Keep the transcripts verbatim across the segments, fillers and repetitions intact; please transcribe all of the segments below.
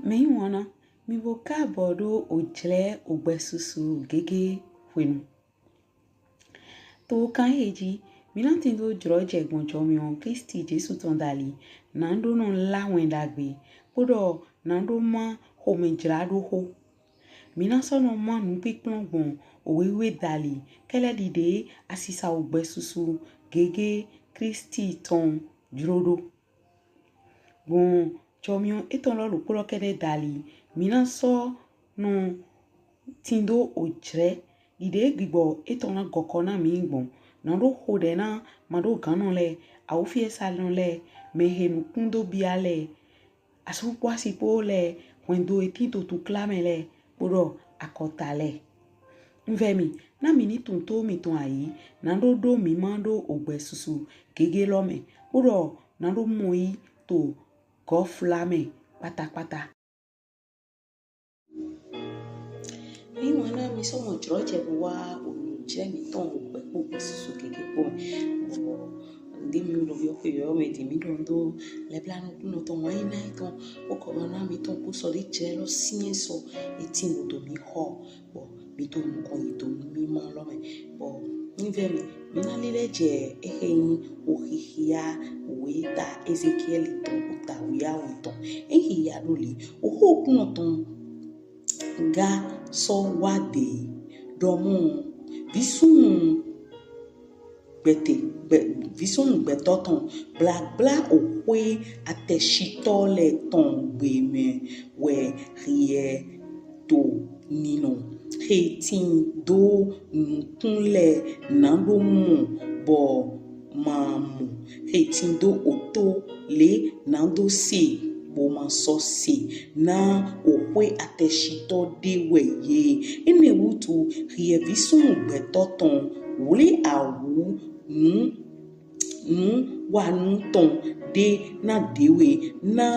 Mɛyiwanna, mì bo kaabɔ ɖo ojlɛ ogbɛsusu gege hwenu. To kan ehe ji, mí na tindo jlɔjɛ gbɔn jɔmiɔn Klisti Jesu tɔn dali, na ɖo nɔ lá wɛn ɖagbe, kpoɖɔ na ɖo má xomɛjlaɖoxo. Mí na sɔ nɔ má nupinplɔn gbɔn owe wiwe dali, kɛlɛ ɖiɖe asisa ogbɛsusu gege Klisti tɔn jlo ɖo. Gbɔn jɔmiɔn etɔn lɔ ɖokpo lɔ kɛɖɛ dali, mí na sɔ nɔ tindo ojlɛ ɖiɖe gbigbɔ etɔn na gɔkɔ na mí gbɔn. Na ɖo xoɖɛ na maɖoganɔ lɛ, awufiɛsanɔ lɛ, mɛhe nukun do bia lɛ, asu kpo asi kpo lɛ, hwɛndo he tin to tukla mɛ lɛ, kpoɖɔ akɔta lɛ. Un vɛ mì, na mì ni tunwun to mìtɔn ayi, na ɖo ɖo mí ma ɖo ogbɛsusu gege lɔ mɛ, kpoɖɔ na ɖo mɔ yi to gɔfla mɛ kpatakpata. Mɛyiwanna, mí sɔ mɔ jlɔjɛ bo wá onujlɛ mítɔn ogbɛ kpo ogbɛsusu gege kpo mɛ. Ɖe mí ɖo biɔ xwe yɔyɔ mɛ ɖi mí ɖɔ ndo lɛblanu kunɔ tɔn wanyina etɔn kpokɔ na mítɔn kpo sɔ ɖe jlɛ lɔ sinyɛn sɔ etin nudo mí xɔ bɔ mí to nukɔn yi to mí ma lɔ mɛ. Bɔ un vɛ mì, mí na lilɛ jɛ ehe nyi oxixia owe ta Ezekiɛli tɔn ota wiawe tɔn. Ehe ya ɖo le, oxo kunɔ tɔn ga sɔ wá de ɖɔ mɔ, visunnu gbɛtɛ, gbɛ, visunnu gbɛtɔ tɔn, gblagbla oxwe atɛshitɔ lɛ tɔn gbe mɛ wɛ hiɛ to ninɔ. He tin do nukun lɛ na ɖo mɔ bɔ ma mɔ, he tin do oto lɛ na ɖo se bo ma sɔ se, na oxwe atɛshitɔ ɖe wɛ ye. Enɛ wutu hiɛ visunnu gbɛtɔ tɔn, wle awu nu nuwanu tɔn ɖe na ɖewe, na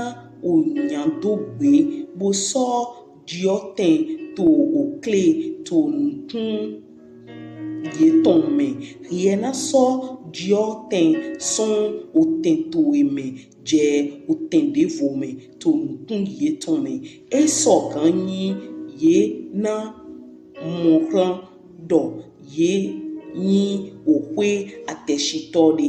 onyadogbe, bo sɔ ɖiɔ tɛn to okle to nukun yetɔn mɛ. Hiɛ na sɔ ɖiɔ tɛn sɔn otɛn towe mɛ jɛ otɛn ɖevo mɛ to nukun yetɔn mɛ. E sɔgan nyi ye na mɔ hlan ɖɔ ye nyi oxwe atɛshitɔ ɖe.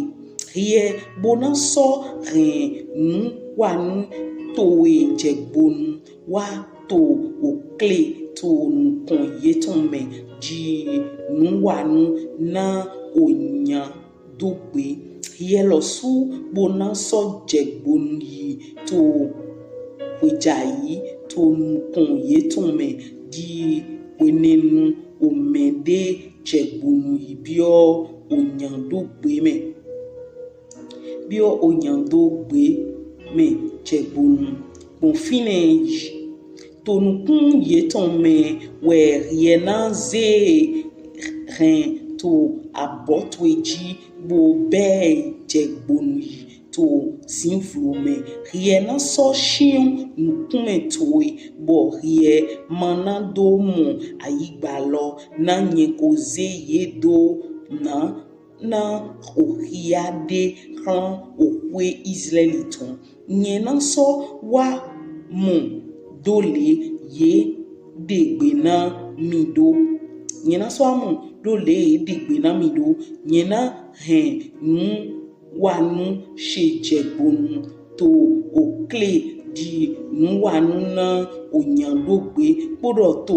Hiɛ bo na sɔ hɛn nuwanu towe jɛgbonu wá to okle to nukɔn yetɔn mɛ, ji nuwanu na onya do gbe. Hiɛ lɔsu bo na sɔ jɛgbonu yi to hwejayi to nukɔn yetɔn mɛ, ji hwenɛnu omɛ ɖe jɛgbonu yi biɔ onya do gbe mɛ, biɔ onya do gbe mɛ jɛgbonu gbɔn finɛ yi. To nukun yetɔn mɛ wɛ hiɛ na ze hɛn to abɔ towe ji bo bɛ jɛgbonu yi to zinvlu mɛ. Hiɛ na sɔ shiɔn nukunmɛ towe bɔ hiɛ ma na do mɔ ayigba lɔ, na nyɛ ko ze ye do na na oxia ɖe hlan oxwe Izlaɛli tɔn. Nyɛ na sɔ wá mɔ ɖo le ye ɖegbe na mi ɖo. Nyɛ na sɔ wá mɔ ɖo le ye ɖegbe na mi ɖo. Nyɛ na hɛn nuwanu she jɛgbonu to okle, ji nuwanu na onya do gbe, kpoɖɔ to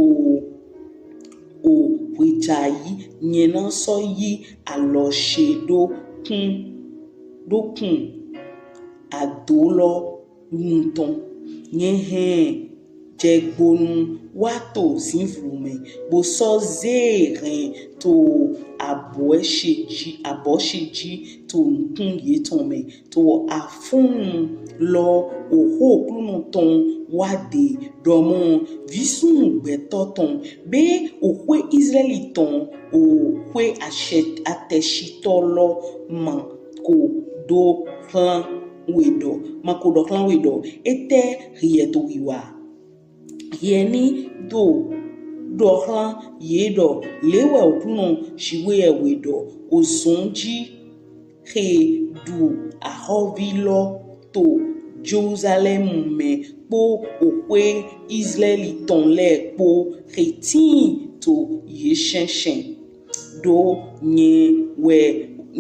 o hwejayi nyɛ na sɔ yi alɔ she ɖo kun ɖo kun ado lɔ nu tɔn. Nyɛ hɛn jɛgbonu wá to zinvlu mɛ, bo sɔ ze hɛn to abɔ she ji, abɔ she ji to nukun yetɔn mɛ. To afɔnnu lɔ oxo Oklunɔ tɔn wá de ɖɔ mɔ, visunnu gbɛtɔ tɔn, be oxwe Izlaɛli tɔn oxwe ashɛ atɛshitɔ lɔ ma ko ɖɔ hlan we ɖɔ, ma ko ɖɔ hlan we ɖɔ, etɛ hiɛ to wiwa? Hiɛ ni do ɖɔ hlan ye ɖɔ, le wɛ Oklunɔ Jiwheyɛwhe ɖɔ, ozɔn ji he ɖu ahɔvi lɔ to Jelusalɛmu mɛ kpo oxwe Izlaɛli tɔn lɛ kpo xe tin to ye shɛnshɛn. Ɖo nyɛ wɛ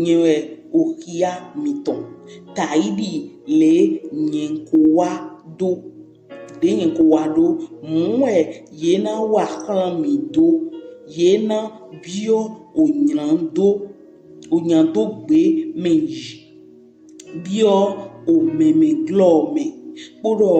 nyɛ wɛ oxia mitɔn. Taidi le nyɛ ko wa ɖo ɖe nyɛ ko wa ɖo, mɔ wɛ ye na wa xlan mi do, ye na biɔ onylan do onylan do gbe mɛ yi biɔ omɛmɛglɔ mɛ. Kpoɖɔ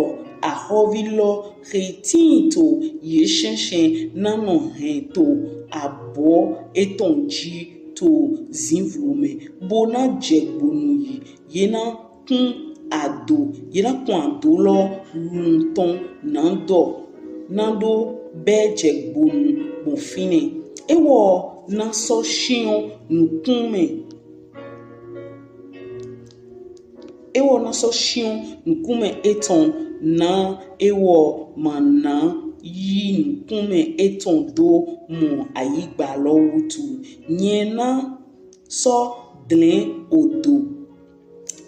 axɔvi lɔ xe tin to ye shɛnshɛn na nɔ hɛn to abɔ etɔn ji to zinvlu mɛ, bo na jɛ gbonu yi, ye na kun ado ye na kun ado lɔ lun tɔn na dɔ na ɖo bɛ jɛ gbonu gbɔn finɛ. Ewɔ na sɔ shiɔn nukun mɛ ewɔ na sɔ shiɔn nukunmɛ etɔn na ewɔ ma na yi nukunmɛ etɔn do mɔ ayigba lɔ wutu. Nyɛ na sɔ dlɛn odo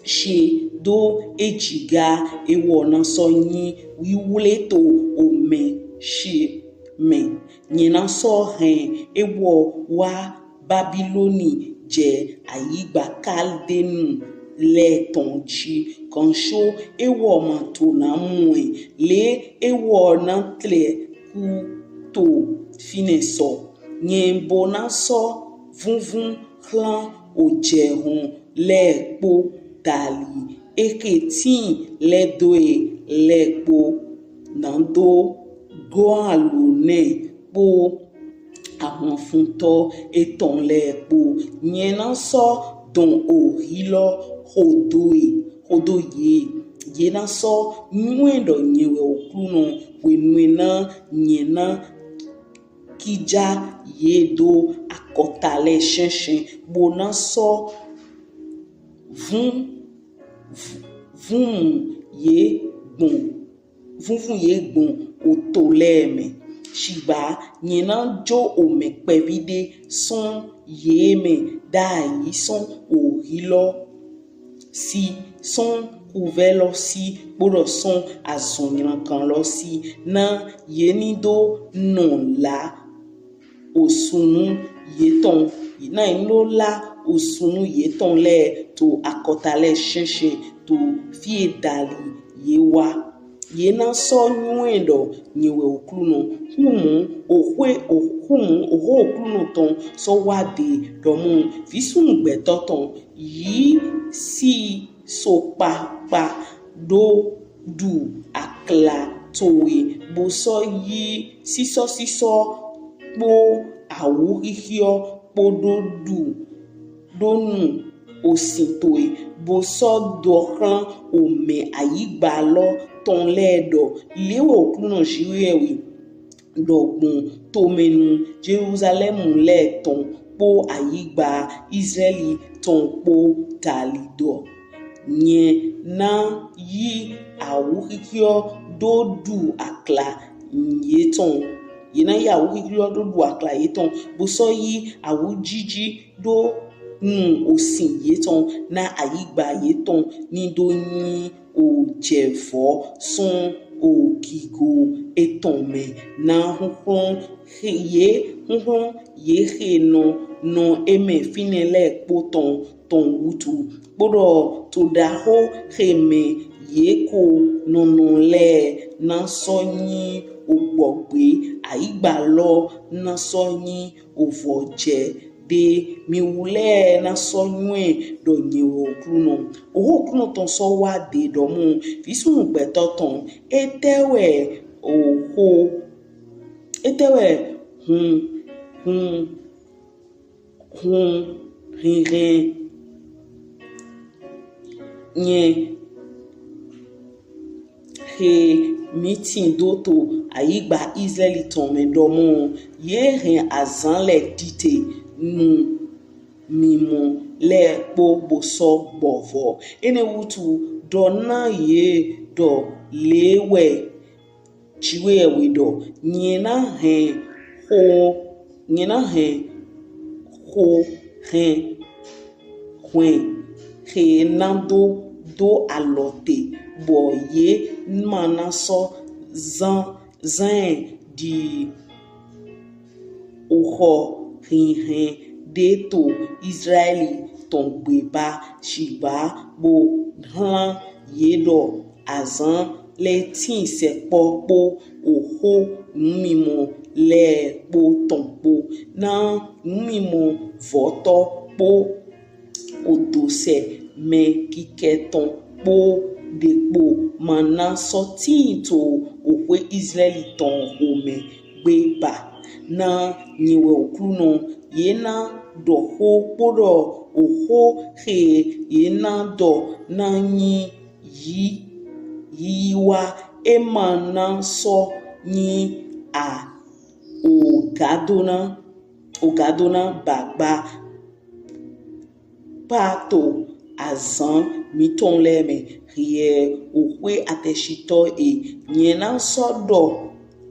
she do ejiga, ewɔ na sɔ nyi wiwle to omɛ she mɛ. Nyɛ na sɔ hɛn ewɔ wa Babiloni jɛ ayigba Kaldenu lɛ tɔn ji. Kanṣo ewɔ ma to na mɔ ɛ, le ewɔ na tlɛ ku to finɛ sɔ. Nyɛ bo na sɔ vunvun xlan ojɛhɔn lɛ kpo dali exe tin lɛ do e lɛ kpo na do gɔn alo nɛ kpo ahwanfuntɔ etɔn lɛ kpo. Nyɛ na sɔ dɔn ohi lɔ xodo e xodo ye. Ye na sɔ nywɛ ɖɔ nyɛ wɛ Oklunɔ, hwenu e na nyɛ na kija ye do akɔta lɛ shɛnshɛn, bo na sɔ vun vunvun ye gbɔn vunvun ye gbɔn oto lɛ mɛ. Shigba nyɛ na jo omɛ kpɛvi ɖe sɔn ye mɛ ɖayi sɔn ohi lɔ si, sɔn kuvɛ lɔ si, kpoɖɔ sɔn azɔn nylankan lɔ si, na ye ni do nɔ la osunu yetɔn na yi ɖo la osunu yetɔn lɛ to akɔta lɛ shɛnshɛn to fie dali ye wa. Ye na sɔ nywɛ ɖɔ nyɛ wɛ Oklunɔ. Humɔ oxwe humɔ oxo Oklunɔ tɔn sɔ wa de ɖɔ mɔ, visunnu gbɛtɔ tɔn, yi si so kpakpa ɖo ɖu akla towe, bo sɔ yi sisɔsisɔ kpo awuxixiɔ kpo ɖo ɖu ɖo nu osin towe, bo sɔ dɔ xlan omɛ ayigba lɔ tɔn lɛ ɖɔ, le wɛ Oklunɔ Jiwheyɛwhe ɖɔ gbɔn tomɛnu Jelusalɛmu lɛ tɔn kpo ayigba Izlaɛli tɔn kpo dali ɖɔ, nyɛ na yi awuxixiɔ ɖo ɖu akla yetɔn. Ye na yi awuxixiɔ ɖo ɖu akla yetɔn, bo sɔ yi awujiji ɖo nu osin yetɔn, na ayigba yetɔn ni do nyi ojɛvɔ sɔn ogigo etɔn mɛ, na huhlɔn ye huhlɔn ye xe nɔ nɔ emɛ finɛ lɛ kpo tɔn tɔn wutu. Kpoɖɔ to ɖaxo xe mɛ ye ko nɔnɔ lɛ na sɔ nyi ogbɔgbe, ayigba lɔ na sɔ nyi ovɔjɛ ɖe mi wu lɛ na sɔ nywɛ ɖɔ nyɛ wɛ Oklunɔ. Oxo Oklunɔ tɔn sɔ wa de ɖɔ mɔ, visunnu gbɛtɔ tɔn, etɛ wɛ oxo etɛ wɛ hun hun hun hinhɛn nyɛ xe mi tin do to ayigba Izlaɛli tɔn mɛ ɖɔ mɔ, ye hɛn azan lɛ ɖite nu mimɔ lɛ kpo bo sɔ gbɔvɔ. Enɛ wutu ɖɔ na ye ɖɔ le wɛ Jiwheyɛwhe ɖɔ, nyɛ na hɛn xo nyɛ na hɛn xo hɛn hwɛn xe na do do alɔ te bɔ ye ma na sɔ zan zan ɖi oxɔ hinhɛn ɖe to Izraɛli tɔn gbeba, shigba bo hlan ye ɖɔ azan lɛ tin sɛkpɔ kpo oxo numimɔ lɛ kpo tɔn kpo, na numimɔ vɔtɔ kpo odosɛ mɛ kikɛ tɔn kpo ɖekpo ma na sɔ tin to oxwe Izraɛli tɔn xomɛ gbeba. Na nyɛ wɛ Oklunɔ, ye na ɖɔ xo kpoɖɔ oxo xe ye na ɖɔ na nyi yi yiwa, e ma na sɔ nyi a ogadona ogadona bagba kpa to azan mitɔn lɛ mɛ. Hiɛ oxwe atɛshitɔ e, nyɛ na sɔ ɖɔ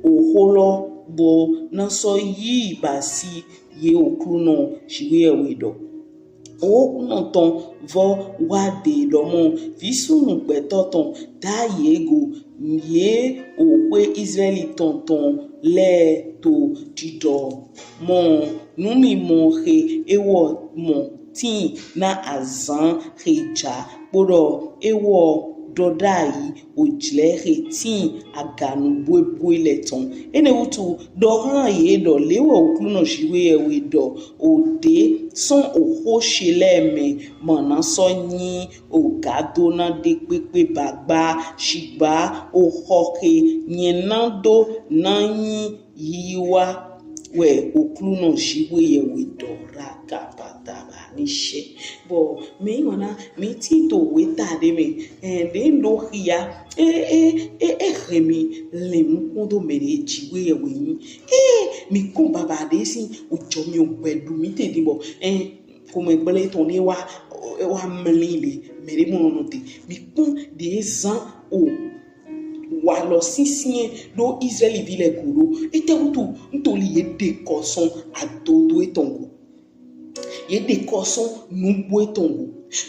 oxo lɔ bo na sɔ yi basi ye Oklunɔ Jiwheyɛwhe ɖɔ. Oxo nɔtɔn vɔ wa ɖe ɖɔ mɔ, visunnu gbɛtɔ tɔn, da ye go, ye oxwe Izraɛli tɔn tɔn lɛ to ɖiɖɔ mɔ, numimɔ xe ewɔ mɔ tin na azan xe ja kpoɖɔ ewɔ ɖɔɖai ojlɛ xe tin aganu bwebwe lɛ tɔn. Enɛ wutu ɖɔ hlan ye ɖɔ le wɛ Oklunɔ Jiwheyɛwhe ɖɔ, oɖe sɔn oxo she lɛ mɛ ma na sɔ nyi ogadona ɖekpekpe bagba, shigba oxɔ xe nyɛ na ɖo na nyi yiwa wɛ Oklunɔ Jiwheyɛwhe ɖɔ. Rakabataba ni shɛ. Bɔ mɛ yi wana mi ti to weta ɖe mɛ, ɛ ɖe n ɖo xia, e e e e hɛn mi lɛn nukun do mɛ ɖe Jiwheyɛwhe nyi. E mi kpɔn baba ɖe si ojɔ mi ogbɛ ɖu mi te din bɔ, ɛ xomɛgble tɔn ne wa wa mli le mɛ ɖe mɔ nɔ te. Mi kpɔn ɖe zan o walɔ sinsinyɛn ɖo Izraɛli vi lɛ go ɖo. Etɛwutu n to li ye ɖe kɔ sɔn adodo etɔn go. Ye ɖe kɔ sɔn nugbo etɔn go.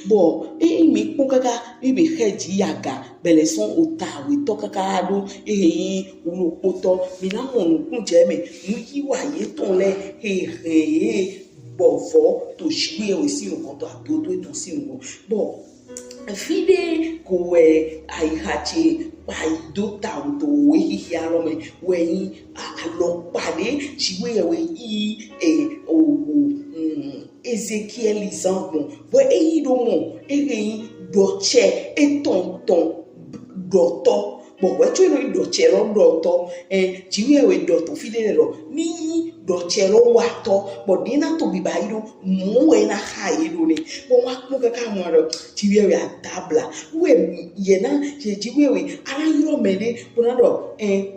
Bɔ e e mi kpɔn kaka mi be xɛ ji yaga bɛlɛ sɔn ota awetɔ kaka ɖo e he yin wulokpotɔ. Mi na mɔ nukun jɛ mɛ nu yi wa ye tɔn lɛ he hɛn ye gbɔvɔ to Jiwheyɛwhe sin nukɔn, to adodo etɔn sin nukɔn. Bɔ fi ɖe ko wɛ ayiha ce kpa yi do ta o to owe xixia lɔ mɛ wɛ yin a- alɔkpa ɖe Jiwheyɛwhe yi e o o mm, Ezekiɛli zan gbɔn bɔ e yi ɖo mɔ e he yin ɖɔcɛ etɔn tɔn ɖɔtɔ. Bɔ wɛ co e nɔ yin ɖɔcɛ lɔ ɖɔtɔ, ɛ Jiwheyɛwhe ɖɔ to fi ɖe lɛ ɖɔ ni yin ɖɔcɛ lɔ watɔ, bɔ ɖe na to biba yi ɖo mɔ wɛ na xa ye ɖo nɛ. Bɔ wa kpɔn kaka mɔ ɖɔ Jiwheyɛwhe adabla wɛ yɛ na yɛ Jiwheyɛwhe a na ylɔ mɛ ɖe bo na ɖɔ ɛ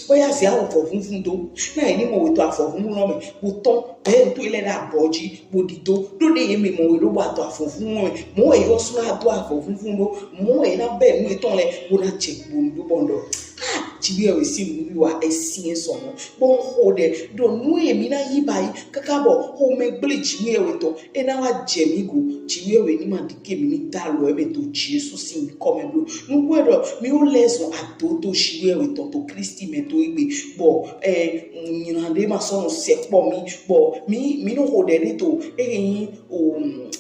bɔ ya zɛ avɔ vunvun do na yi ni mɔ wɛ to avɔ vunvun lɔ mɛ bo tɔn bɛ n to ilɛ ɖe abɔ ji bo ɖi do ɖo ɖe ye mɛ mɔ wɛ ɖo bo ato avɔ vunvun mɛ mɔ wɛ yɔ suna do avɔ vunvun ɖo mɔ wɛ na bɛ nu etɔn lɛ bo na jɛ gbonu ɖo bɔ n ɖɔ ah Jiwheyɛwhe sin nu wa e sin e sɔmɔ bɔ n xo ɖɛ ɖɔ nu ye mi na yi ba yi kaka bɔ xomɛgble Jiwheyɛwhe tɔn e na wa jɛ mi go Jiwheyɛwhe ni ma ɖi ke mi ni da lɔ ɛ mɛ to Jesu sin yinkɔ mɛ blo. Nugbo ɖɔ mi wo lɛ zɔn adodo Jiwheyɛwhe tɔn to Klisti mɛ to egbe. Bɔ ɛ nyina ɖe ma sɔ nɔ sɛkpɔ mi. Bɔ mi mi nɔ xo ɖɛ ɖe to ehe yin o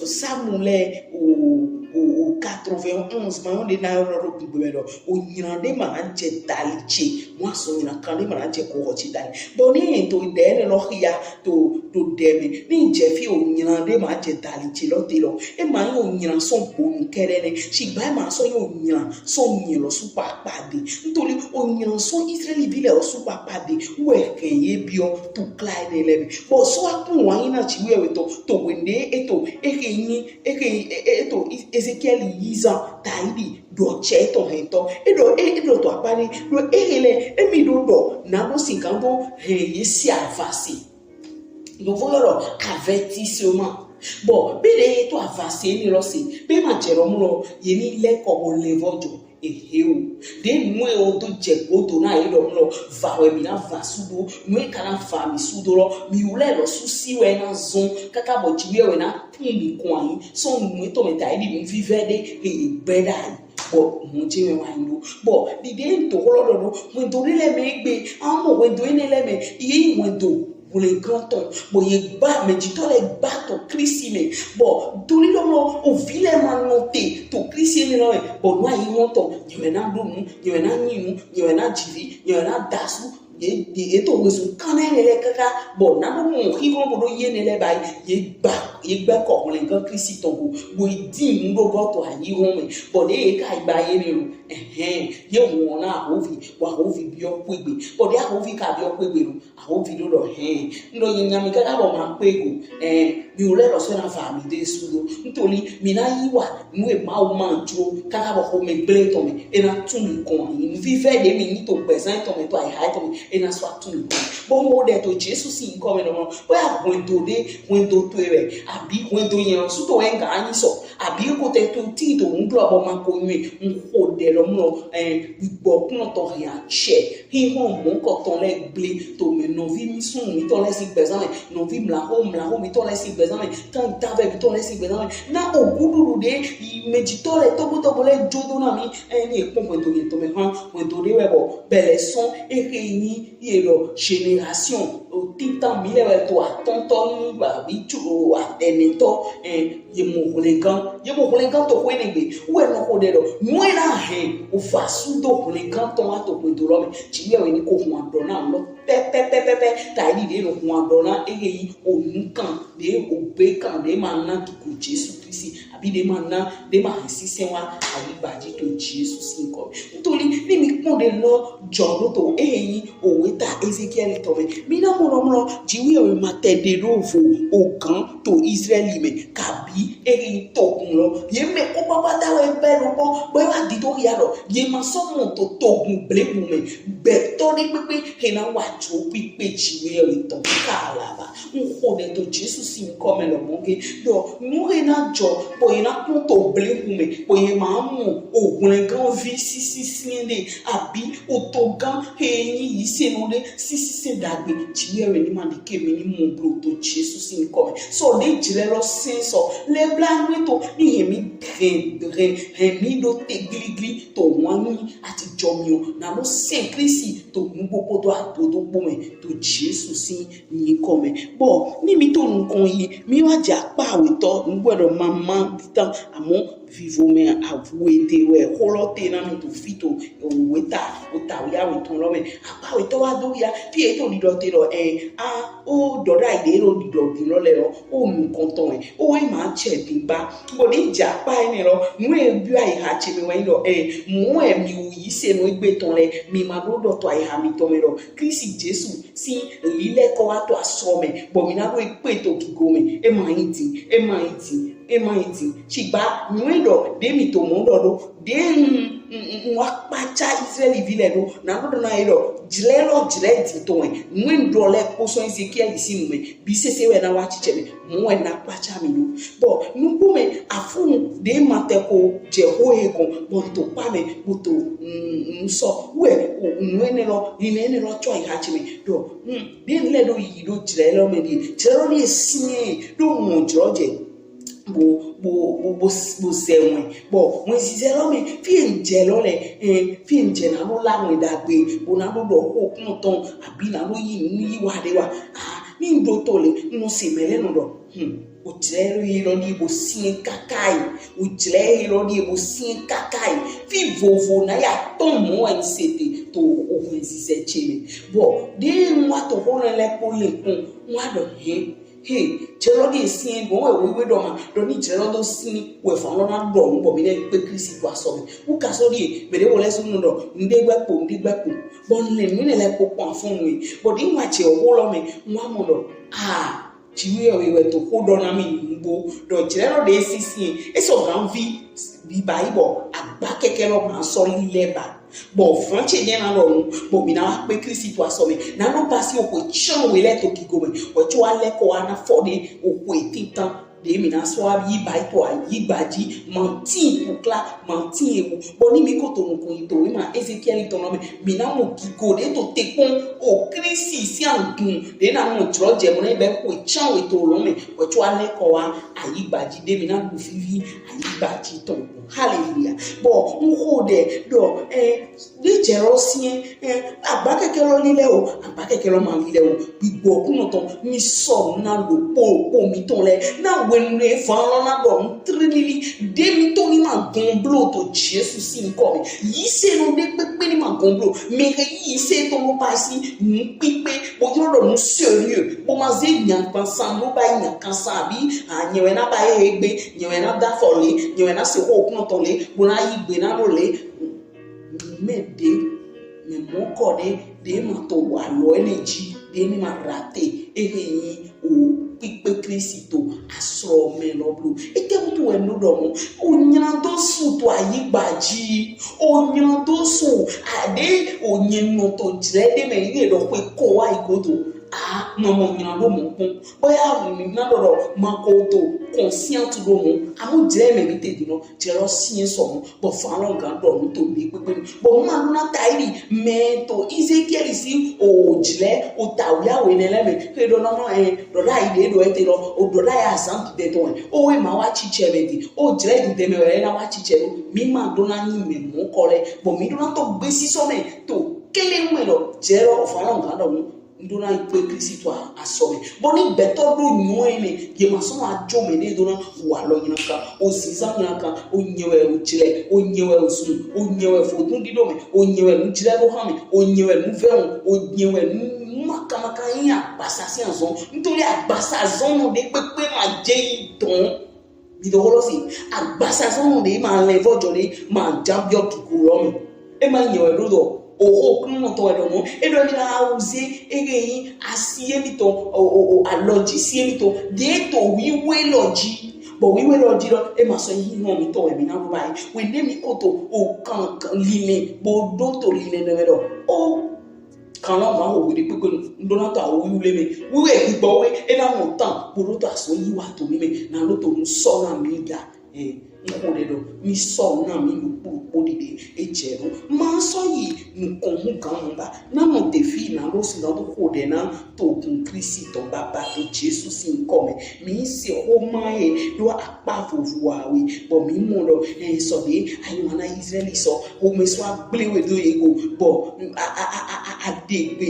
Samu lɛ o o o quatre-vingt-onze ma yɔn ɖe na yɔ lɔ ɖo gungbe mɛ ɖɔ o nyina ɖe ma na jɛ dali ce. Mo azɔn nyina kan ɖe ma na jɛ ko xɔ ce dali. Bɔ ni to ɖɛ ne lɔ xia to to ɖɛ mɛ ni jɛ fi o nyina ɖe ma jɛ dali ce lɔ te lɔ e ma yin o nyina sɔn gbonu kɛɖɛ nɛ shigba e ma sɔ yin o nyina sɔn nyɛ lɔ su kpakpa de ntoli o nyina sɔn Israɛli vi lɛ lɔ su kpakpa de wɛ hɛn ye biɔ to kla ɖe lɛ mɛ bɔ sɔ wa kun wa yin na Jiwheyɛwhe tɔn to wende eto ehe yin ehe eto Ezekiɛli yi zan ta yi ɖi ɖɔ cɛ etɔn hɛntɔ eɖɔ eɖɔ to akpa ni ɖo ehe lɛ emi ɖo ɖɔ na ɖo sigan bo hɛn ye si avase. Yovo yɔ ɖɔ avertissement. Bɔ be ɖe ye to avase ni lɔ se be ma jɛ lɔ mu lɔ ye ni lɛ kɔ bo lɛ vɔ jɔ ehe o. Ɖe nu e wo do jɛ godo na ye lɔ mu lɔ va wɛ mi na va su ɖo nu e ka na va mi su ɖo lɔ mi wlɛ lɔ su si wɛ na zɔn kaka bɔ Jiwheyɛwhe na kun mi kɔn anyi sɔn nu etɔn mɛ ta yi ɖi nu vivɛ ɖe he gbɛ ɖa yi. Bɔ hun ce mɛ wa yin ɖo. Bɔ ɖiɖe n to xlɔ ɖɔ ɖo hwɛndo ɖe lɛ mɛ egbe, amɔ hwɛndo ene lɛ mɛ, ye yin hwɛndo hwlɛngan tɔn. Bɔ ye gba mɛjitɔ lɛ gba to Klisti mɛ. Bɔ to ɖiɖɔ mlɔ ovi lɛ ma nɔte to Klisti ene lɔ mɛ. Bɔ nu ayi ŋɔtɔ, nyɛ wɛ na ɖu nu, nyɛ wɛ na nyi nu, nyɛ wɛ na jivi, nyɛ wɛ na dasu, ye ye ye to wezu kanɛ ne lɛ kaka. Bɔ na ɖo mɔ xixlɔ bo ɖo ye ne lɛ ba ye gba ye gbɛ kɔ hwlɛngan Klisti tɔn go. Bo yi di nu ɖo gɔ to ayi hɔn mɛ. Bɔ ɖe ye ka gba ye ne lo. Ɛhɛn, ye wɔn na ahovi, bɔ ahovi biɔ kpegbe. Bɔ ɖe ahovi ka biɔ kpegbe lo, ahovi ɖo ɖɔ hɛn. N ɖo yin nya mi kaka bɔ ma kpe go. Ɛn, mi wlɛ lɔ sɔ na va mi ɖe su ɖo. Ntoli mi na yi wa nu e Mawu ma jlo kaka bɔ xomɛ gble tɔn mɛ e na tun mi kɔn. Vivɛ ɖe mi ni to gbɛzan tɔn mɛ to ayiha tɔn mɛ e na sɔ tun mi kɔn. Bɔ mo ɖe to Jesu sin ŋkɔ mɛ nɔ mɔ. Bɔ ya hwɛndo ɖe, hwɛndo to e wɛ, abi hwɛndo yɛn su to wɛ nga anyi sɔ, abi ko tɛ to ti to ŋgblɔ bɔ ma ko nyuie. N xo ɖe lɔ mlɔ, ɛ, gbɔ kplɔ tɔ hia tsɛ. Hihɔn mɔkɔtɔ lɛ gble to mɛ, nɔvi mi sunu mi tɔ lɛ si gbɛzan mɛ, nɔvi mlaho mlaho mi tɔ lɛ si gbɛzan mɛ, kan tavɛ mi tɔ lɛ si gbɛzan mɛ. Na oguɖuɖu ɖe mɛjitɔ lɛ tɔgbotɔgbo lɛ jo do na mi. Ɛni ekpɔn hwɛndo yɛn tɔn mɛ hã, hwɛndo ɖe wɛ bɔ bɛlɛ sɔn ehe nyi ye ɖɔ génération o titan mi lɛ wɛ to atɔntɔ nu abi tso o atɛnɛtɔ. Ɛn, ye mɔ hwlɛngan, ye mɔ hwlɛngan to xwe ne gbe. Wɛ nɔ xo ɖe ɖɔ nu e na hɛn o fa su do hwlɛngan tɔn wa to hwɛndo lɔ mɛ. Ci yɛ wɛ ni ko hɔn aɖɔ na lɔ pɛpɛpɛpɛ. Ta yi ɖe nɔ hɔn aɖɔ na eye yi o nu kan ɖe o be kan ɖe ma na tuku Jesu Klisti abi ɖe ma na ɖe ma hɛn sisɛn wa ayi gbaji to Jesu sin ŋkɔ. Ntoli ni mi kpɔn ɖe lɔ jɔ ɖo to eye yi owe ta Ezekiɛli tɔ mɛ. Mi na mɔ nɔ mlɔ jiwi ewe ma tɛ ɖe ɖo vo o gan to Israɛli mɛ kabi eri togun lɔ. Ye mɛ ko papa da wɛ bɛ ɖo kpɔ bɛ wa di to ya lɔ. Ye ma sɔ mɔ to togun blebu mɛ. Gbɛtɔ ɖe kpekpe ke na wa jo kpekpe jiwi ewe tɔ ka la ba. N xo ɖe to Jesu sin ŋkɔ mɛ lɔ mɔ ge ɖɔ nu he na jɔ bɔ ye na kpɔn to blebu mɛ bɔ ye ma mɔ o hwlɛngan vi sisi sin ɖe abi o to gan he nyi yi se nu ɖe sisi se dagbe. Ci yɛ wɛ ni ma ɖi ke mi ni mɔ blo to Jesu sin ŋkɔ mɛ. Sɔ ɖe jlɛ lɔ sɛn sɔ lɛ bla nu to ni hɛn mi hɛn hɛn hɛn mi ɖo te gligli to wan nu ati jɔ mi o na ɖo sɛn Klisti to nugbo kpodo adodo kpo mɛ to Jesu sin ŋkɔ mɛ. Bɔ ni mi to nukɔn yi mi wa jɛ akpa awetɔ nugbɛ ɖɔ mama bitan amɔ vivo mɛ awu ede wɛ xolɔ te na mi to fi to owe ta o ta wi awetɔ lɔ mɛ akpa awetɔ wa do ya fi eto ɖiɖɔ te ɖɔ ɛ a o ɖɔ ɖa yi ɖe ɖo ɖiɖɔ bi lɔ lɛ lɔ o nukɔntɔn ɛ o e ma tsɛ bi ba. Bɔ ni jɛ akpa ene lɔ nu e bi ayi ha tsɛ mi wɛ yin ɖɔ ɛ mɔ ɛ mi wu yi se nu egbe tɔn lɛ mi ma ɖo ɖɔ to ayi ha mi tɔn mɛ ɖɔ Klisti Jesu si lilɛ kɔ wa to asɔ mɛ bɔ mi na ɖo ekpe to gigo mɛ e ma yin di e ma yin di e ma yin di. Ci gba nyuie ɖɔ ɖe mi to mɔ ɖɔ ɖo ɖe n n n wa kpatsa Israɛli vi lɛ ɖo na ɖo ɖɔ na ye ɖɔ jlɛ lɔ jlɛ di to wɛ nu e n ɖɔ lɛ kposɔn Ezekiɛli si nu mɛ bi sese wɛ na wa tsitsɛ mɛ mɔ wɛ na kpatsa mi ɖo. Bɔ nugbo mɛ afunu ɖe ma tɛ ko jɛ xo he gɔn bɔ n to kpa mɛ bo to n n sɔ wɛ o nu ene lɔ nine ene lɔ tsɔ yi ha tsɛ mɛ ɖɔ n ɖe n lɛ ɖo yi ɖo jlɛ lɔ mɛ ɖi jlɛ lɔ ɖi esin ɖo mɔ jlɔ jɛ bo bo bo bo bo zɛ wɛn bɔ wɛn zizɛ lɔ mɛ fi n jɛ lɔ lɛ ɛ fi n jɛ na ɖo la wɛn dagbe bo na ɖo ɖɔ xo kplɔn tɔn abi na ɖo yi nu yi wa ɖe wa a ni n ɖo to le n nɔ se mɛ lɛ nɔ ɖɔ hmm o jlɛ yi lɔ ɖi bo siɛ kaka yi o jlɛ yi lɔ ɖi bo siɛ kaka yi fi vovo na ya tɔn mɔ wɛn se te to o wɛn zizɛ tsɛ mɛ bɔ ɖe n wa to xo lɛ lɛ kpo le kpɔn n wa ɖɔ hɛn He, jlɛ lɔ ɖi esin bɔ wɛ wewe ɖɔ ma ɖɔ ni jlɛ lɔ do sin wɛ fan lɔ na ɖɔ nu bɔ mi ne kpe Klisti to asɔ mɛ. Wu ka sɔ ɖi e, mɛ ɖe wo lɛ sunu ɖɔ nuɖe gbɛ kpo nuɖe gbɛ kpo. Bɔ ne nu ne lɛ kpo kpɔn afɔnu e. Bɔ ɖi wa jɛ owo lɔ mɛ, wa mɔ ɖɔ ah jiwe yɔ wɛ to xo ɖɔ na mi nugbo ɖɔ jlɛ lɔ ɖe esin sin e. E sɔ gan vi biba yi bɔ agba kɛkɛ lɔ ma sɔ lilɛ ba. Bɔ fɔn ce nyɛ na lɔ nu bɔ mi na wa kpe Klisti to asɔ mɛ na nɔ basi oxwe tsɔn we lɛ to gigo mɛ wɛ tso wa lɛ kɔ wa na fɔ ɖe oxwe titan ɖe mi na sɔ abi ba to ayigba ji, ma tin kukla, ma tin ewu. Bɔ ni mi ko to nukun yi to wema Ezekiɛli tɔn lɔ mɛ, mi na mɔ gigo ɖe to te kpɔn o Klisti sin agun ɖe na mɔ jlɔjɛ mɔ na bɛ ko can we to lɔ mɛ, wɛ co alɛ kɔ wa ayigba ji ɖe mi na ɖu vivi ayigba ji tɔn. Haleluya. Bɔ n xo ɖɛ ɖɔ ɛ ɖe jɛ lɔ siɛ ɛ agba kɛkɛ lɔ lilɛ o, agba kɛkɛ lɔ ma lilɛ o, gbigbɔ kunɔ tɔn mi sɔ na lo kpo kpo mi tɔn lɛ na wenu ɖe fan lɔ na ɖɔ n tri lili ɖe mi tɔn ni ma gɔn blo to Jesu sin nkɔ mɛ. Yi se nɔ ɖe kpekpe ni ma gɔn blo. Mɛ ke yi se tɔn lɔ pasi nu kpikpe bo yɔ ɖɔ nu sérieux bo ma ze nyakansan lɔ ba nyakansan abi a nyɛ wɛ na ba ye gbe, nyɛ wɛ na da fɔ le, nyɛ wɛ na se xo kunɔ tɔn le, bo na yi gbe na ɖo le. Mɛ ɖe mɛ mɔ kɔ ɖe ɖe ma to wa lɔ ene ji ɖe ni ma rate ehe nyi o kpikpe Klisti to asrɔ mɛ lɔ blo. Ete kutu wɛ nu ɖɔ mɔ o nyina do su to ayigba ji, o nyina do su aɖe o nyina to jlɛ ɖe mɛ yi ɖɔ xwe ko wa yi godo. A mɔ mɔ nyina ɖo mɔ kpɔn bɔ ya mi na ɖɔ ɖɔ ma ko to conscient ɖo mɔ amu jlɛ mɛ mi te di nɔ jlɛ lɔ siɛ sɔ mɔ. Bɔ fan lɔ gan ɖɔ nu to mi kpekpe nu bɔ ma nu na ta yi mɛ to Ezekiɛli si o jlɛ o ta wu ya wɛ nɛ lɛ mɛ ke ɖɔ na ma ɛ ɖɔ la yi ɖe ɖɔ ete lɔ o ɖɔ la ya zan ti tɛ tɔn ɛ o wɛ ma wa ci cɛ mɛ di o jlɛ di tɛ mɛ wɛ na wa ci cɛ nu mi ma ɖo na nyi mɛ mɔ kɔ lɛ bɔ mi ɖo na to gbesi sɔ mɛ to kele mɛ lɔ jlɛ lɔ fan lɔ gan ɖɔ nu n ɖo na yi kpe Klisti to asɔ mɛ. Bɔ ni gbɛtɔ ɖo nyɔ ɛ mɛ, ye ma sɔ wa jo mɛ ne ɖo na wa lɔ nyina kan, o ziza nyina kan, o nyɛ wɛ o jlɛ, o nyɛ wɛ o sun, o nyɛ wɛ fotun ɖiɖo mɛ, o nyɛ wɛ nu jlɛ ɖo hã mɛ, o nyɛ wɛ nu vɛ o, o nyɛ wɛ nu makamaka yin agbasa sin azɔn. Ntoli agbasa azɔn nɔ ɖe kpekpe ma je yi dɔn. Mi do xo lɔ si agbasa sɔnu ɖe ma lɛ vɔ jɔ ɖe ma ja biɔ kiku lɔ mi. E ma nyɛ wɛ ɖo dɔ oxo kunnu tɔ wɛ ɖɔ mɔ e ɖɔ mi na awuze e ge yi asi emi tɔ o o o alɔji si emi tɔ ɖe to wiwe lɔ ji bɔ wiwe lɔ ji lɔ e ma sɔ yi nɔ mi tɔ wɛ mi na ɖo ba yi wɛ ne mi ko to o kan kan lile bo ɖo to lile nɛ mɛ ɖɔ o Kan lɔ ma wo wele kpekpe nu. N ɖo na to awo wiwle mɛ. Wiwe gbigbɔ we e na mɔ tan. Bo ɖo to asɔ yi wa to mi mɛ. Na ɖo to nu sɔ na mi ga. Eh, n xo ɖɛ ɖɔ mi sɔ na mi nu kpo kpo ɖiɖe e jɛ ɖo. Ma sɔ yi nukɔn hu gan mɔ ba. Na mɔ defi na ɖo si na ɖo xo ɖɛ na to gun Klisti tɔn baba to Jesu sin nkɔ mɛ. Mi se xo ma ye ɖo akpa vovo awe. Bɔ mi mɔ ɖɔ eh sɔ ɖe ayi ma na Israeli sɔ Xomɛ sɔ agble we do ye go bɔ a a a a a a ɖe gbe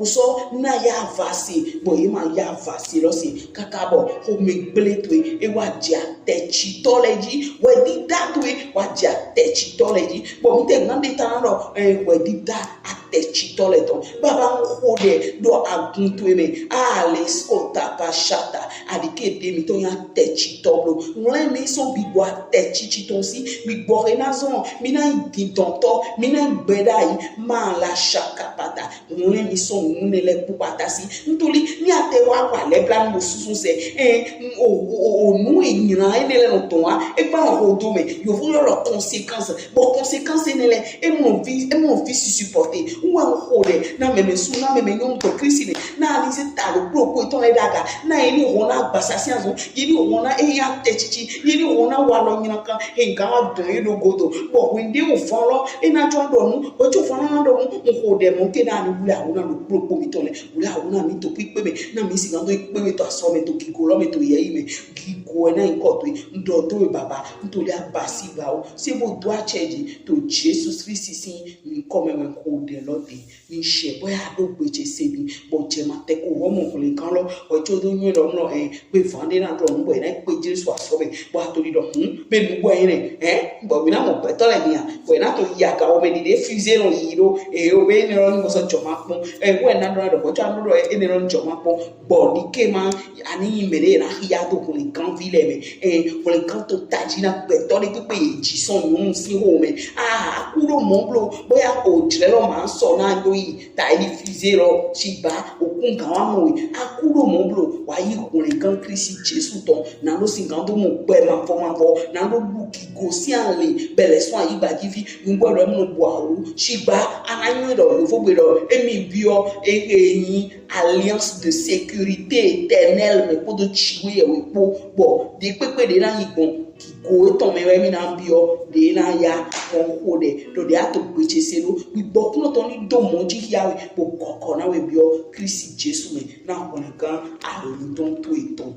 sɔ na ya va se bɔ ye ma ya va se lɔ se kaka bɔ xomɛ gble to ye e wa jɛ atɛtsitɔ lɛ ji wɛdida to ye wa jɛ atɛtsitɔ lɛ ji bɔ mi te ŋa ɖe ta na ɖɔ ɛ wɛdida atɛtsitɔ lɛ tɔ baba n xo ɖɛ ɖɔ agun to ye mɛ a le skota pa shata Aɖike ɖe mi tɔ nya tɛtsitɔ blo. Ŋlɛ mi sɔ gbigbɔ atɛtsitsi tɔn si. Gbigbɔ he na zɔn mi na yi dindɔntɔ mi na yi gbɛ ɖa yi ma la shakapata. Ŋlɛ mi sɔ ŋu ne lɛ kpukpata si. Ntoli mi ate wa wa lɛ bla mo susu sɛ. Ɛ o o o nu e nyina ene lɛ nɔ tɔn wa. E gba ho do mɛ. Yovo yɔ lɔ conséquence. Bon conséquence ene lɛ e mɔ vi e mɔ vi si supporter. N wa n xo ɖɛ na mɛmɛ su na mɛmɛ nyɔnu tɔ Kristi nɛ. Na ali se ta lo kplo kpo etɔn lɛ ɖaga. Na ye ni wɔn na agbasa si azɔn. Ye ni wɔn na eya tɛtsitsi. Ye ni wɔn na walɔ nyina kan. He ga wa dɔn ye ɖo godo. Bɔ wende wo fan lɔ. E na jɔ ɖɔ nu. O jɔ fan lɔ na ɖɔ nu. N xo ɖɛ mɔ ke na ni wuli awo na lo kplo kpo mi tɔ lɛ. Wuli awo na mi to kpikpe mɛ. Na mi si na do kpe mi to asɔ mɛ to gigo lɔ mɛ to yɛ yi mɛ. Gigo ɛ na yi kɔ to yi. N ɖɔ do yi baba. N to lɛ abasi ba wo. Se bo do atsɛ ji to Jesu Kristi si nkɔ mɛ wɛ n xo ɖɛ lɔ de. Mi shɛ bɔ ya ɖo gbe ce se mi bɔ jɛ ma tɛ ko wɔ mɔ hwlɛngan lɔ wɛ co do nyuɛ lɔ mlɔ ɛ gbe van ɖe na ɖɔ nu bɔ yi na kpe Jesu asɔ mɛ bɔ a to ɖi ɖɔ hun be nu bɔ yi nɛ ɛ bɔ mi na mɔ gbɛtɔ lɛ mia bɔ yi na to yi aga wɔ mɛ ɖi ɖe fize lɔ yi ɖo ɛ o be ene lɔ ni mɔ sɔ jɔ ma kpɔn ɛ wɛ na ɖɔ na ɖɔ bɔ co a ɖo ɖɔ ene lɔ ni jɔ ma kpɔn bɔ ni ke ma ani yi mɛ ɖe na xia do hwlɛngan vi lɛ mɛ ɛ hwlɛngan to taji na gbɛtɔ ɖe kpekpe yi ji sɔn nyɔnu si ho mɛ a ku ɖo mɔ blo bɔ ya o jlɛ lɔ ma sɔ na do yi ta yi fize lɔ tsi ba okun gan wa mɔ yi a ku ɖo mɔ blo wa yi hwlɛngan Kristi Jesu tɔn na ɖo si gan do mɔ gbɛ mavɔ mavɔ na ɖo ɖu gigo si ale bɛlɛ sɔn ayigba ji vi nugbɔ ɖɔ mɔ bɔ awu tsi ba ana nyuɛ ɖɔ yovo gbe ɖɔ Emi biɔ eye nyi alliance de sécurité éternelle mɛ kpodo Jiwheyɛwhe kpo, bɔ ɖe kpekpe ɖe na yi gbɔn gigo etɔn mɛ wɛ mi na biɔ ɖe na ya mɔ xo ɖe ɖɔ ɖe ato gbe ce se ɖo. Gbigbɔ kunɔ tɔn ni do mɔ ji xia we bo kɔkɔ na we biɔ Kristi Jesu mɛ na hwlɛngan alɔnudɔn to etɔn.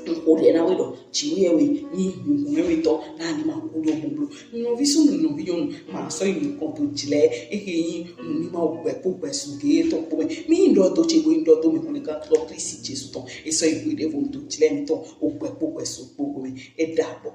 Nxo ɖe na we ɖɔ Jiwheyɛwhe nyi huhun ewe tɔ na ni ma ku ɖo gbogbo. Nɔvi sunnu, nɔvi nyɔnu, ma sɔ yi nukɔn to jlɛ ehe nyi nu ni ma gbɛ kpo gbɛ su ge tɔ kpo mɛ. Mi nyi ɖɔ do ce bo nyi ɖɔ do mɛ hwlɛngan tɔ Kristi Jesu tɔn. E sɔ yi gbe ɖe vo to jlɛ mi tɔn o gbɛ kpo gbɛ su kpo mɛ. E da bɔ.